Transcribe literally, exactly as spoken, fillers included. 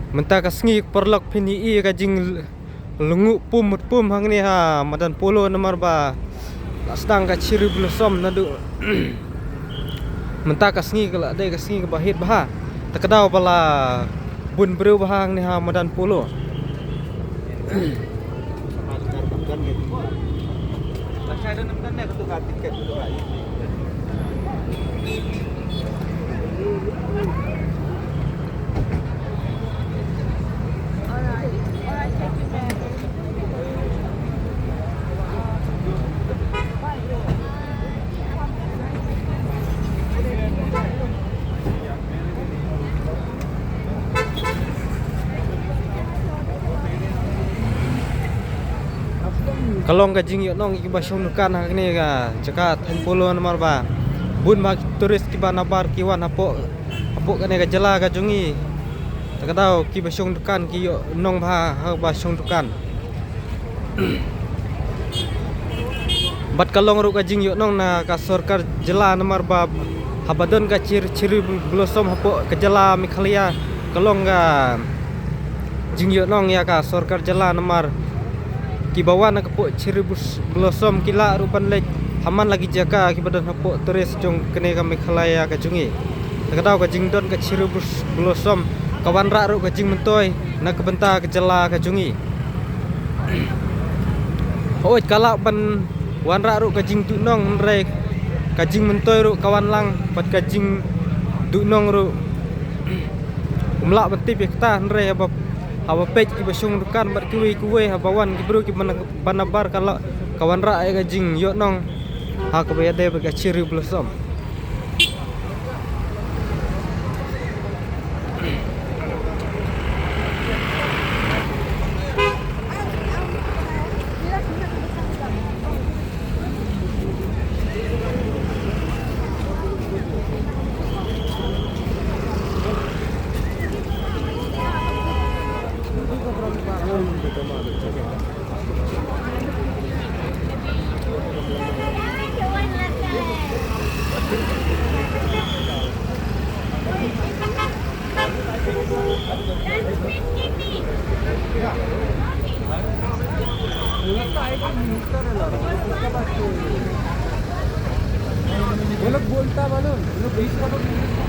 Mynta ka sngi paralok phin ïohi ka jinglyngngoh pum mut pum hangne ha madan Polo namar ba la sdang ka cherry blossom naduh mynta ka sngi ka la dei ka sngi kaba hit bha. Ta ka daw ba la bun briew bha hangne ha madan Polo. Ka long ka jingïohnong ïa kiba shong dukan ha kane ka jaka thaiñ Polo namar ba bun bha ki tourist kiba nabar ki wan hapoh, hapoh kane ka jylla ka jong ngi. Ta ka daw kiba shong dukan ki ïohnong bha ha kaba shong dukan. Bad ka long ruh ka jingïohnong na ka sorkar jylla namar ba haba don ka cher-, cherry blossom hapoh ka jylla Meghalaya, ka long ka jingïohnong ïa ka sorkar jylla namar kiba wan na ka pdeng cherry bus-, blossom ki lah ruh ban leit ha man la ki jaka kiba don hapoh tourist jong kane ka Meghalaya ka jong ngi. Ta ka daw ka jingdon ka cherry bus-, blossom ka wanrah ruh ka jingmyntoi na ka bynta ka jylla ka jong ngi. Hooid ka lah ban wanrah ruh ka jingduhnong hynrei ka jingmyntoi ruh ka wan lang bad ka jingduhnong ruh ym lah ban tip ïa kata hynrei haba, haba peit kiba shong dukan bad kiwei kiwei haba wan ki briew kiba na-, ba nabar ka lah ka wanrah ïa ka jingïohnong ha kaba ïadei bad ka cherry blossom. वो लोग बोलता मालूम, वो लोग बीस का तो